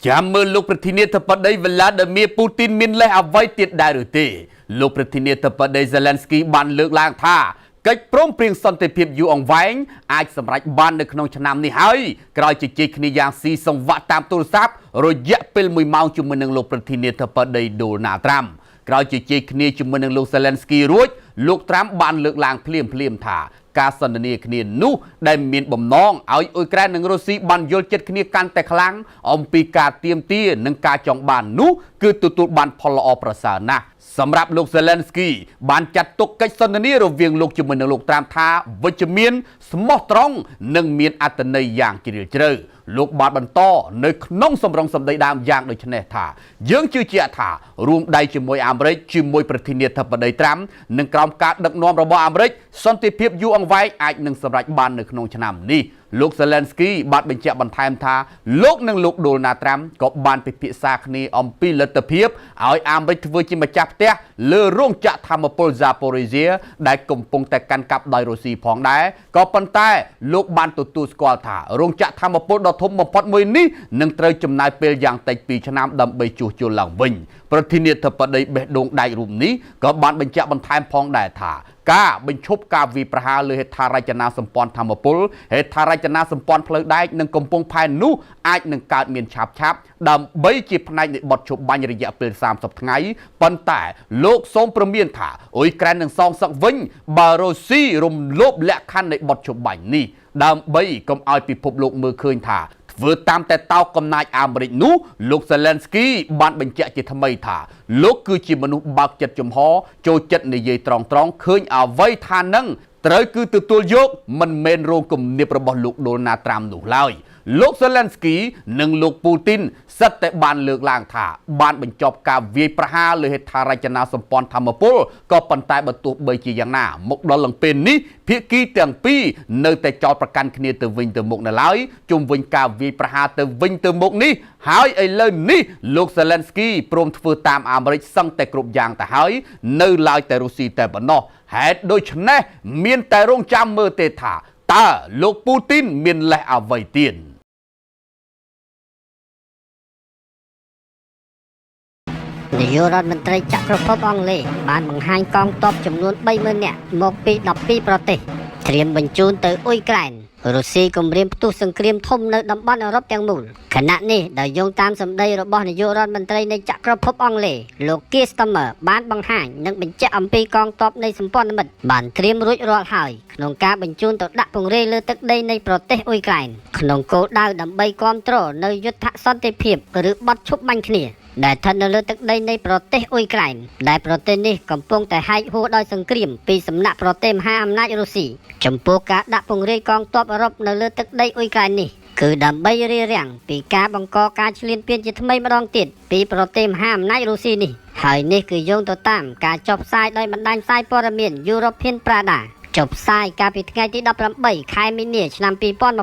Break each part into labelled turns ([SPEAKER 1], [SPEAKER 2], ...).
[SPEAKER 1] ចាំមើលលោកប្រធានាធិបតីវ្លាឌីមៀពូទីនមានលេសអ្វីទៀតដែរឬទេលោកប្រធានាធិបតីសេឡែនស្គីបានលើកឡើងថាកិច្ចព្រមព្រៀងសន្តិភាពយូរអង្វែងអាចសម្រេចបាននៅក្នុងឆ្នាំនេះហើយក្រោយជជែកគ្នាយ៉ាងស៊ីសង្វាក់តាមទូរស័ព្ទរយៈពេល1ម៉ោងជាមួយនឹងលោកប្រធានាធិបតីដូណាល់ត្រាំក្រោយជជែកគ្នាជាមួយនឹងលោកសេឡែនស្គីរួចលោកត្រាំបានលើកឡើងភ្លាមភ្លាមថាការសន្ទនាគ្នានោះដែលមានបំណងឲ្យអ៊ុយក្រែននិងរុស្ស៊ីបានយល់ចិត្តគ្នាកាន់តែខ្លាំងអំពីការទាមទារនិងការចង់បាននោះគឺទទួលបានផលល្អប្រសើរណាស់សម្រាប់លោកសេឡែនស្គីបានចាត់ទុកកិច្ចសន្ទនារវាងលោកជាមួយនឹងលោកត្រាំថាវិជ្ជមានស្មោះត្រង់និងមានអត្ថន័យយ៉ាងជ្រាលជ្រៅលោកបានបន្តនៅក្នុងសម្រងសម្ដីដើមយ៉ាងដូចនេះថាយើងជឿជាក់ថារួមដៃជាមួយអាមេរិកជាមួយប្រធានាធិបតីត្រាំនិងក្រោមការដឹកនាំរបស់អាមេរិកសន្តិភាពយូរអង្វែងអាចនឹងសម្រេចបាននៅក្នុងឆ្នាំនេះលោកសេឡែនស្គីបានបញ្ជាក់បន្ថែមថាលោកនិងលោកដូណាល់ត្រាំក៏បានពិភាក្សាគ្នាអំពីលទ្ធភាពឲ្យអាមេរិកធ្វើជាម្ចាស់ផ្ទះលើរោងចក្រធម្មពលហ្សាប៉ូរីស៊ីដែលកំពុងតែកាន់កាប់ដោយរុស្ស៊ីផងដែរក៏ប៉ុន្តែលោកបានទទួលស្គាល់ថារោងចក្រធម្មពលដ៏ធំបំផុតមួយនេះនឹងត្រូវចំណាយពេលយ៉ាងតិច2ឆ្នាំដើម្បីជួសជុលឡើងវិញប្រធានាធិបតីបេះដូងដែករូបនេះក៏បានបញ្ជាក់បន្ថែមផងដែរថាការបញ្ឈប់ការវាយប្រហារលើហេដ្ឋារចនាសម្ព័ន្ធធម្មពលហេដ្ឋារចនាសម្ព័ន្ធផ្លូវដែកនិងកំពង់ផែនោះអាចនឹងកើតមានឆាប់ឆាប់ដើម្បីជាផ្នែកនៃបទឈប់បាញ់រយៈពេល30ថ្ងៃប៉ុន្តែលោកសូមព្រមានថាអ៊ុយក្រែននឹងសងសឹកវិញបើរុស្ស៊ីរំលោភលក្ខខណ្ឌនៃបទឈប់បាញ់នេះដើម្បីកុំឲ្យពិភពលោកមើលឃើញថាធ្វើតាមតែតោកកំណាចអាមេរិកនោះលោកសេឡែនស្គីបានបញ្ជាក់ជាថ្មីថាលោកគឺជាមនុស្សបើកចិត្តចំហចូលចិត្តនិយាយត្រង់ត្រង់ឃើញអ្វីថានឹងត្រូវគឺទទួលយកមិនមែនរងគំនាបរបស់លោកដូណាល់ត្រាំនោះឡើយលោកសេឡែនស្គីនិងលោកពូទីនសិតតែបានលើកឡើងថាបានបញ្ចប់ការវាយប្រហារលើហេដ្ឋារចនាសម្ព័ន្ធធម្មពលក៏ប៉ុន្តែបើទោះបីជាយ៉ាងណាមកដល់លំពេលនេះភាគីទាំងពីរនៅតែចោទប្រកាន់គ្នាទៅវិញទៅមកនៅឡើយជុំវិញការវាយប្រហារទៅវិញទៅមកនេះហើយឥឡូវនេះលោកសេឡែនស្គីព្រមធ្វើតាមអាមេរិកសឹងតែគ្រប់យ៉ាងទៅហើយនៅឡើយតែរុស្ស៊ីតែប៉ុណ្ណោះហេតុដូច្នេះមានតែរងចាំមើលទេថាតើលោកពូទីនមានលេសអ្វីទៀត
[SPEAKER 2] នាយករដ្ឋមន្ត្រីចក្រភពអង់គ្លេសបានបង្ហាញកងទ័ពចំនួន30,000នាក់មកពី12ប្រទេសត្រៀមបញ្ជូនទៅអ៊ុយក្រែនរុស្ស៊ីគំរាមផ្ទុះសង្គ្រាមធំនៅតំបន់អឺរ៉ុបទាំងមូលខណៈនេះដោយយោងតាមសម្ដីរបស់នាយករដ្ឋមន្ត្រីនៃចក្រភពអង់គ្លេសលោកគៀស្តាមើបានបង្ហាញនិងបញ្ជាក់អំពីកងទ័ពនៃសម្ព័ន្ធមិត្តបានត្រៀមរួចរាល់ហើយក្នុងការបញ្ជូនទៅដាក់ពង្រាយលើទឹកដីនៃប្រទេសអ៊ុយក្រែនក្នុងគោលដៅដើម្បីគ្រប់គ្រងនៅយុទ្ធសន្តិភាពឬបទឈប់បាញ់គ្នាដែលស្ថិតនៅលើទឹកដីនៃប្រទេសអ៊ុយក្រែនដែលប្រទេសនេះកំពុងតែហែកហួរដោយសង្គ្រាមពីសំណាក់ប្រទេសមហាអំណាចរុស្ស៊ីចំពោះការដាក់ពង្រាយកងទ័ពអឺរ៉ុបនៅលើទឹកដីអ៊ុយក្រែននេះគឺដើម្បីរារាំងពីការបង្កការឈ្លានពានជាថ្មីម្ដងទៀតពីប្រទេសមហាអំណាចរុស្ស៊ីនេះហើយនេះគឺយោងទៅតាមការចុះផ្សាយដោយបណ្ដាញផ្សាយព័ត៌មាន European Prada ចុះផ្សាយកាលពីថ្ងៃទី18ខែមីនាឆ្នាំ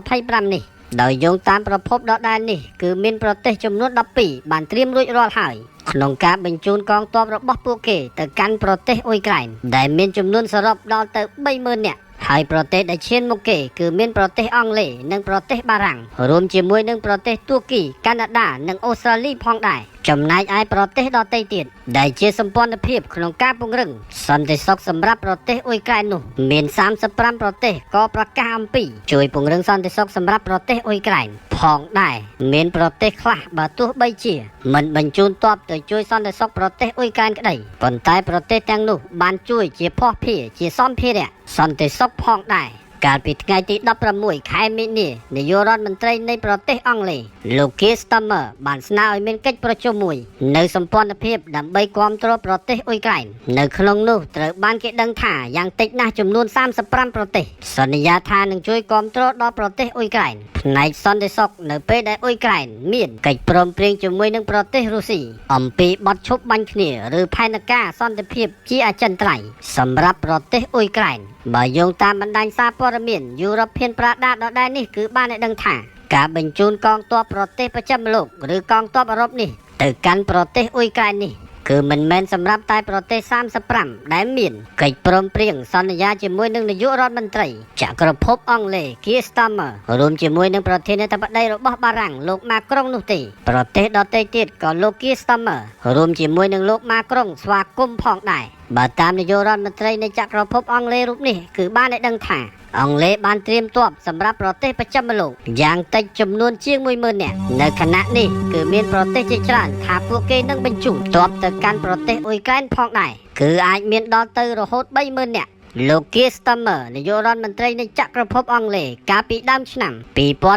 [SPEAKER 2] 2025នេះដោយយោងតាមប្រភពដដែលនេះគឺមានប្រទេសចំនួន12បានត្រៀមរួចរាល់ហើយក្នុងការបញ្ជូនកងទ័ពរបស់ពួកគេទៅកាន់ប្រទេសអ៊ុយក្រែនដែលមានចំនួនសរុបដល់ទៅ30,000នាក់ហើយប្រទេសដែលឈានមុខគេគឺមានប្រទេសអង់គ្លេសនិងប្រទេសបារាំងរួមជាមួយនឹងប្រទេសទួរគីកាណាដានិងអូស្ត្រាលីផងដែរចំណែកឯប្រទេសដទៃទៀតដែលជាសម្ព័ន្ធភាពក្នុងការពង្រឹងសន្តិសុខសម្រាប់ប្រទេសអ៊ុយក្រែននោះមាន35ប្រទេសក៏ប្រកាសអំពីជួយពង្រឹងសន្តិសុខសម្រាប់ប្រទេសអ៊ុយក្រែនផងដែរមានប្រទេសខ្លះបើទោះបីជាមិនបញ្ជូនទ័ពទៅជួយសន្តិសុខប្រទេសអ៊ុយក្រែនក្តីប៉ុន្តែប្រទេសទាំងនោះបានជួយជាភស្តុភារជាសម្ភារៈសន្តិសុខផងដែរកាលពីថ្ងៃទី16ខែមីនានាយករដ្ឋមន្ត្រីនៃប្រទេសអង់គ្លេសលោកគៀស្តាមើបានស្នើឲ្យមានកិច្ចប្រជុំមួយនៅសម្ព័ន្ធភាពដើម្បីគាំទ្រប្រទេសអ៊ុយក្រែននៅក្នុងនោះត្រូវបានគេដឹងថាយ៉ាងតិចណាស់ចំនួន35ប្រទេសសន្យាថានឹងជួយគាំទ្រដល់ប្រទេសអ៊ុយក្រែនផ្នែកសន្តិសុខនៅពេលដែលអ៊ុយក្រែនមានកិច្ចព្រមព្រៀងជាមួយនឹងប្រទេសរុស្ស៊ីអំពីបទឈប់បាញ់គ្នាឬផែនការសន្តិភាពជាអចិន្ត្រៃយ៍សម្រាប់ប្រទេសអ៊ុយក្រែនបើយោងតាមបណ្ដាញសារព័ត៌មាន European Prada ដដែលនេះគឺបានឲ្យដឹងថាការបញ្ជូនកងទ័ពប្រទេសប្រចាំលោកឬកងទ័ពអឺរ៉ុបនេះទៅកាន់ប្រទេសអ៊ុយក្រែននេះ គឺមិនមែនសម្រាប់តែប្រទេស35ដែលមានកិច្ចព្រមព្រៀងសន្យាជាមួយនឹងនាយករដ្ឋមន្ត្រីចក្រភពអង់គ្លេស Keir Starmer រួមជាមួយនឹងប្រធានាធិបតីរបស់បារាំងលោកម៉ាក្រុងនោះទេប្រទេសដទៃទៀតក៏លោក Keir Starmer រួមជាមួយនឹងលោកម៉ាក្រុងស្វាគមន៍ផងដែរបើតាមនាយករដ្ឋមន្ត្រីនៃចក្រភពអង់គ្លេសរូបនេះគឺបានឲ្យដឹងថាអង់គ្លេសបានត្រៀមទ័ពសម្រាប់ប្រទេសប្រចាំលោកយ៉ាងតិចចំនួនជាង10000នាក់នៅខណៈនេះគឺមានប្រទេសជាច្រើនថាពួកគេនឹងបញ្ជូនទ័ពទៅកាន់ប្រទេសអ៊ុយក្រែនផងដែរគឺអាចមានដល់ទៅរហូត30000នាក់លោក Keir Starmer នាយករដ្ឋមន្ត្រីនៃចក្រភពអង់គ្លេសកាលពីដើមឆ្នាំ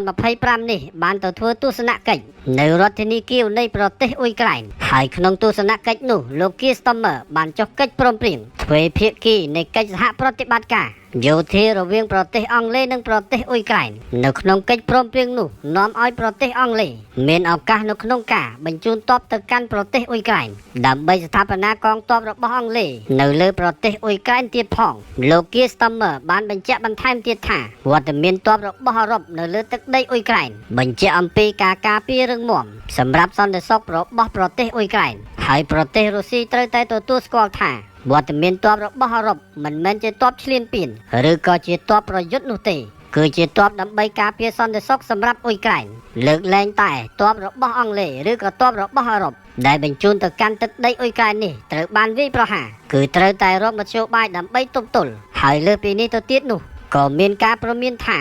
[SPEAKER 2] 2025នេះបានទៅធ្វើទស្សនកិច្ចនៅរដ្ឋធានីគៀវនៃប្រទេសអ៊ុយក្រែនហើយក្នុងទស្សនកិច្ចនោះលោក Keir Starmer បានចុះកិច្ចព្រមព្រៀងទ្វេភាគីនៃកិច្ចសហប្រតិបត្តិការយោធារវាងប្រទេសអង់គ្លេសនិងប្រទេសអ៊ុយក្រែននៅក្នុងកិច្ចព្រមព្រៀងនោះនាំឲ្យប្រទេសអង់គ្លេសមានឱកាសនៅក្នុងការបញ្ជូនទ័ពទៅកាន់ប្រទេសអ៊ុយក្រែនដើម្បីស្ថាបនាកងទ័ពរបស់អង់គ្លេសនៅលើប្រទេសអ៊ុយក្រែនទៀតផងលោក Keir Starmer បានបញ្ជាក់បន្ថែមទៀតថាវត្តមានទ័ពរបស់អឺរ៉ុបនៅលើទឹកដីអ៊ុយក្រែនបញ្ជាក់អំពីការការពាររឹងមាំសម្រាប់សន្តិសុខរបស់ប្រទេសអ៊ុយក្រែនហើយប្រទេសរុស្ស៊ីត្រូវតែទទួលស្គាល់ថាវត្តមានទ័ពរបស់អឺរ៉ុបមិនមែនជាទ័ពឈ្លានពានឬក៏ជាទ័ពប្រយុទ្ធនោះទេគឺជាទ័ពដើម្បីការពារសន្តិសុខសម្រាប់អ៊ុយក្រែនលើកលែងតែទ័ពរបស់អង់គ្លេសឬក៏ទ័ពរបស់អឺរ៉ុបដែលបញ្ជូនទៅកាន់ទឹកដីអ៊ុយក្រែននេះត្រូវបានវាយប្រហារគឺត្រូវតែរកមធ្យោបាយដើម្បីទប់ទល់ហើយលើសពីនេះទៅទៀតនោះក៏មានការព្រមានថា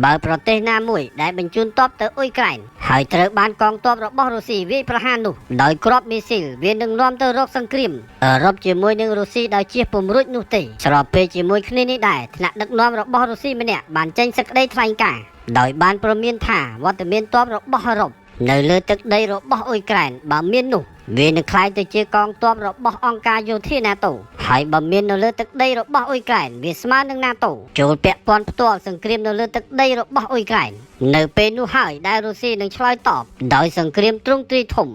[SPEAKER 2] បើប្រទេសណាមួយដែលបញ្ជូនទ័ពទៅអ៊ុយក្រែនហើយត្រូវបានកងទ័ពរបស់រុស្ស៊ីវាយប្រហារនោះដោយគ្រាប់មីស៊ីលវានឹងនាំទៅរកសង្គ្រាមអឺរ៉ុបជាមួយនឹងរុស្ស៊ីដោយជៀសពុំរួចនោះទេស្របពេលជាមួយគ្នានេះដែរថ្នាក់ដឹកនាំរបស់រុស្ស៊ីម្នាក់បានចេញសេចក្តីថ្លែងការណ៍ដោយបានព្រមានថាវត្តមានទ័ពរបស់អឺរ៉ុបនៅលើទឹកដីរបស់អ៊ុយក្រែនបើមាននោះវានឹងក្លាយទៅជាកងទ័ពរបស់អង្គការយោធា NATO ហើយបើមាននៅលើទឹកដីរបស់អ៊ុយក្រែនវាស្មើនឹង NATO ចូលពាក់ព័ន្ធផ្ទាល់សង្គ្រាមនៅលើទឹកដីរបស់អ៊ុយក្រែននៅពេលនោះហើយដែលរុស្ស៊ីនឹងឆ្លើយតបដោយសង្គ្រាមទ្រង់ទ្រាយធំ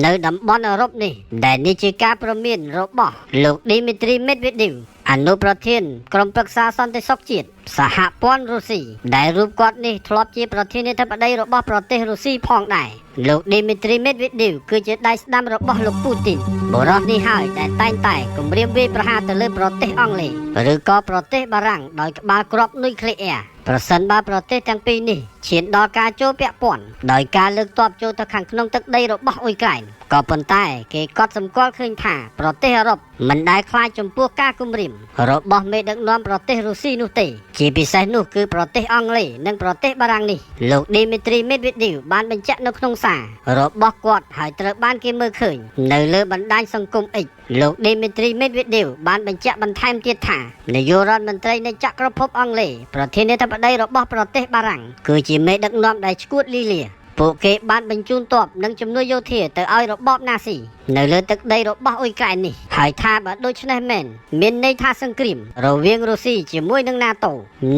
[SPEAKER 2] នៅតំបន់អឺរ៉ុបនេះដែលនេះជាការព្រមានរបស់លោកឌីមីត្រីមេដវេឌីវអនុប្រធានក្រុមប្រឹក្សាសន្តិសុខជាតិសហព័ន្ធរុស្ស៊ីដែលរូបគាត់នេះធ្លាប់ជាប្រធានាធិបតីរបស់ប្រទេសរុស្ស៊ីផងដែរលោកឌីមីត្រីមេដវេឌីវគឺជាដៃស្ដាំរបស់លោកពូទីនបុរសនេះហើយដែលតែងតែគំរាមវាយប្រហារទៅលើប្រទេសអង់គ្លេសឬក៏ប្រទេសបារាំងដោយក្បាលគ្រាប់នុយក្លេអ៊ែរប្រសិនបើប្រទេសទាំងពីរនេះឈានដល់ការចូលពាក់ព័ន្ធដោយការលើកទ័ពចូលទៅខាងក្នុងទឹកដីរបស់អ៊ុយក្រែនក៏ប៉ុន្តែគេកត់សម្គាល់ឃើញថាប្រទេសអឺរ៉ុបមិនដែលខ្លាចចំពោះការគំរាមរបស់មេដឹកនាំប្រទេសរុស្ស៊ីនោះទេជាពិសេសនោះគឺប្រទេសអង់គ្លេសនិងប្រទេសបារាំងនេះលោកឌីមីត្រីមេដវេឌីវបានបញ្ជាក់នៅក្នុងសាររបស់គាត់ហើយត្រូវបានគេមើលឃើញនៅលើបណ្ដាញសង្គម X លោកឌីមីត្រីមេដវេឌីវបានបញ្ជាក់បន្ថែមទៀតថានាយករដ្ឋមន្ត្រីនៃចក្រភពអង់គ្លេសប្រធានាធិបតីរបស់ប្រទេសបារាំងគឺជាមេដឹកនាំដែលឈួតលីលាពួកគេបានបញ្ជូនទ័ពនិងជំនួយយោធាទៅឲ្យរបបណាស៊ីនៅលើទឹកដីរបស់អ៊ុយក្រែននេះហើយថាបើដូច្នេះមែនមានន័យថាសង្គ្រាមរវាងរុស្ស៊ីជាមួយនឹង NATO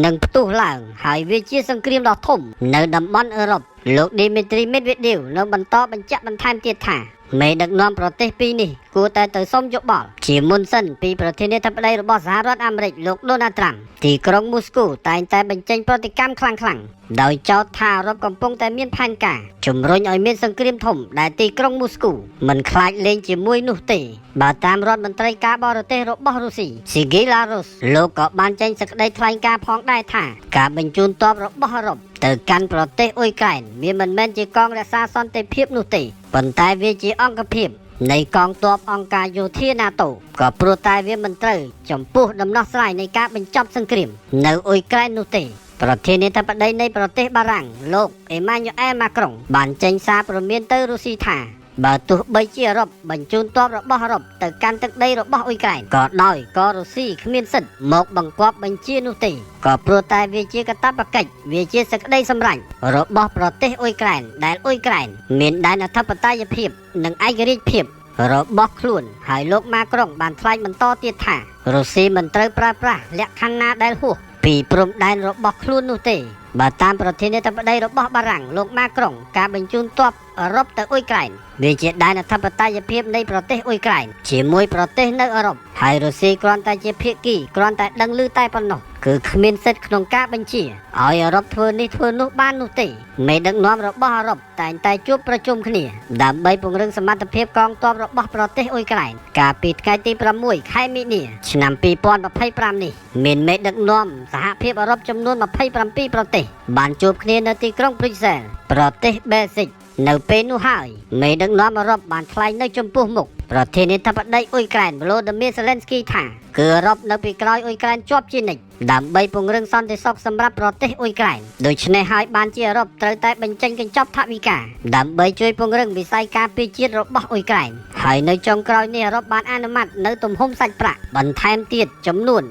[SPEAKER 2] នឹងផ្ទុះឡើងហើយវាជាសង្គ្រាមដ៏ធំនៅតំបន់អឺរ៉ុបលោកឌីមីត្រីមេដវេឌីវនៅបន្តបញ្ជាក់បន្ថែមទៀតថាមេដឹកនាំប្រទេសពីរនេះគួរតែទៅសុំយោបល់ជាមុនសិនពីប្រធានាធិបតីរបស់សហរដ្ឋអាមេរិកលោកដូណាល់ត្រាំទីក្រុងមូស្គូតែងតែបញ្ចេញប្រតិកម្មខ្លាំងៗដោយចោទថាអឺរ៉ុបកំពុងតែមានផែនការជំរុញឲ្យមានសង្គ្រាមធំដែលទីក្រុងមូស្គូមិនខ្លាចលេងជាមួយនោះទេបើតាមរដ្ឋមន្ត្រីការបរទេសរបស់រុស្ស៊ីស៊ីហ្គីឡារុសលោកក៏បានចេញសេចក្តីថ្លែងការណ៍ផងដែរថាការបញ្ជូនទ័ពរបស់អឺរ៉ុបទៅកាន់ប្រទេសអ៊ុយក្រែនវាមិនមែនជាកងរក្សាសន្តិភាពនោះទេប៉ុន្តែវាជាអង្គភាពនៃកងទ័ពអង្គការយោធា NATO ក៏ព្រោះតែវាមិនត្រូវចំពោះដំណោះស្រាយនៃការបញ្ចប់សង្គ្រាមនៅអ៊ុយក្រែននោះទេប្រធានាធិបតីនៃប្រទេសបារាំងលោកអេម៉ាញូអែលម៉ាក្រុងបានចេញសារព្រមានទៅរុស្ស៊ីថាបើទោះបីជាអឺរ៉ុបបញ្ជូនទ័ពរបស់អឺរ៉ុបទៅកាន់ទឹកដីរបស់អ៊ុយក្រែនក៏ដោយក៏រុស្ស៊ីគ្មានសិទ្ធិមកបង្គាប់បញ្ជានោះទេក៏ព្រោះតែវាជាកាតព្វកិច្ចវាជាសេចក្តីសម្រេចរបស់ប្រទេសអ៊ុយក្រែនដែលអ៊ុយក្រែនមានដែនអធិបតេយ្យភាពនិងឯករាជ្យភាពរបស់ខ្លួនហើយលោកម៉ាក្រុងបានថ្លែងបន្តទៀតថារុស្ស៊ីមិនត្រូវប្រើប្រាស់លក្ខខណ្ឌណាដែលហួសពីព្រំដែនរបស់ខ្លួននោះទេបើតាមប្រធានាធិបតីរបស់បារាំងលោកម៉ាក្រុងការបញ្ជូនទ័ព អឺរ៉ុបទៅអ៊ុយក្រែនវាជាដែនអធិបតេយ្យភាពនៃប្រទេសអ៊ុយក្រែនជាមួយប្រទេសនៅអឺរ៉ុបហើយរុស្ស៊ីគ្រាន់តែជាភាគីគ្រាន់តែដឹងឮតែប៉ុណ្ណោះគឺគ្មានសិទ្ធិក្នុងការបញ្ជាឲ្យអឺរ៉ុបធ្វើនេះធ្វើនោះបាននោះទេមេដឹកនាំរបស់អឺរ៉ុបតែងតែជួបប្រជុំគ្នាដើម្បីពង្រឹងសមត្ថភាពកងទ័ពរបស់ប្រទេសអ៊ុយក្រែនកាលពីថ្ងៃទី6ខែមីនាឆ្នាំ2025នេះមានមេដឹកនាំសហភាពអឺរ៉ុបចំនួន27ប្រទេសបានជួបគ្នានៅទីក្រុងព្រុចសែលប្រទេសបែលហ្សិកនៅពេលនោះហើយមេដឹកនាំអឺរ៉ុបបានថ្លែងនៅចំពោះមុខប្រធានាធិបតីអ៊ុយក្រែនវ៉ូឌីមៀរសេឡិនស្គីថាគឺអឺរ៉ុបនៅពីក្រោយអ៊ុយក្រែនជាប់ជានិច្ចដើម្បីពង្រឹងសន្តិសុខសម្រាប់ប្រទេសអ៊ុយក្រែនដូច្នេះហើយបានជាអឺរ៉ុបត្រូវតែបញ្ចេញកញ្ចប់ថវិកាដើម្បីជួយពង្រឹងវិស័យការពារជាតិរបស់អ៊ុយក្រែនហើយនៅចុងក្រោយនេះអឺរ៉ុបបានអនុម័តនៅទំហំសាច់ប្រាក់បន្ថែមទៀតចំនួន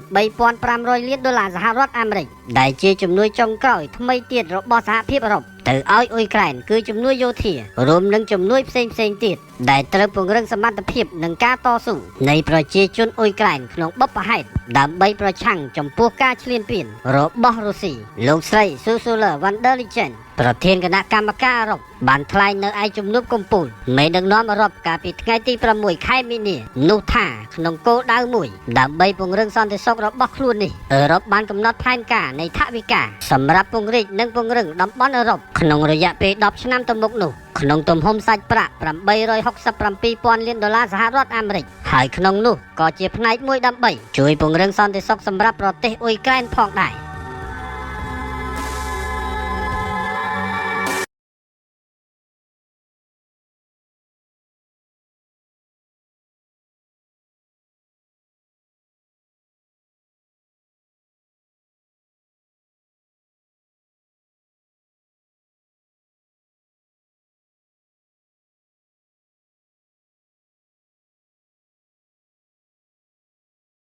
[SPEAKER 2] 3500លានដុល្លារសហរដ្ឋអាមេរិកដែលជាជំនួយចុងក្រោយថ្មីទៀតរបស់សហភាពអឺរ៉ុបទៅឲ្យអ៊ុយក្រែនគឺជំនួយយោធារួមនឹងជំនួយផ្សេងៗទៀតដែលត្រូវពង្រឹងសមត្ថភាពនិងការតស៊ូនៃប្រជាជនអ៊ុយក្រែនក្នុងបុព្វហេតុដើម្បីប្រឆាំងចំពោះការឈ្លានពានរបស់រុស្ស៊ីលោកស្រីស៊ូស៊ូឡាវ៉ាន់ឌឺលីចេនប្រធានគណៈកម្មការអឺរ៉ុបបានថ្លែងនៅឯជំនួបកំពូលមេដឹកនាំអឺរ៉ុបកាលពីថ្ងៃទី6ខែមីនានោះថាក្នុងគោលដៅមួយដើម្បីពង្រឹងសន្តិសុខរបស់ខ្លួននេះអឺរ៉ុបបានកំណត់ផែនការនៃថវិកាសម្រាប់ពង្រីកនិងពង្រឹងតំបន់អឺរ៉ុបក្នុងរយៈពេល10ឆ្នាំទៅមុខនោះក្នុងទំហំសាច់ប្រាក់867,000លានដុល្លារសហរដ្ឋអាមេរិកហើយក្នុងនោះក៏ជាផ្នែកមួយដើម្បីជួយពង្រឹងសន្តិសុខសម្រាប់ប្រទេសអ៊ុយក្រែនផងដែរ។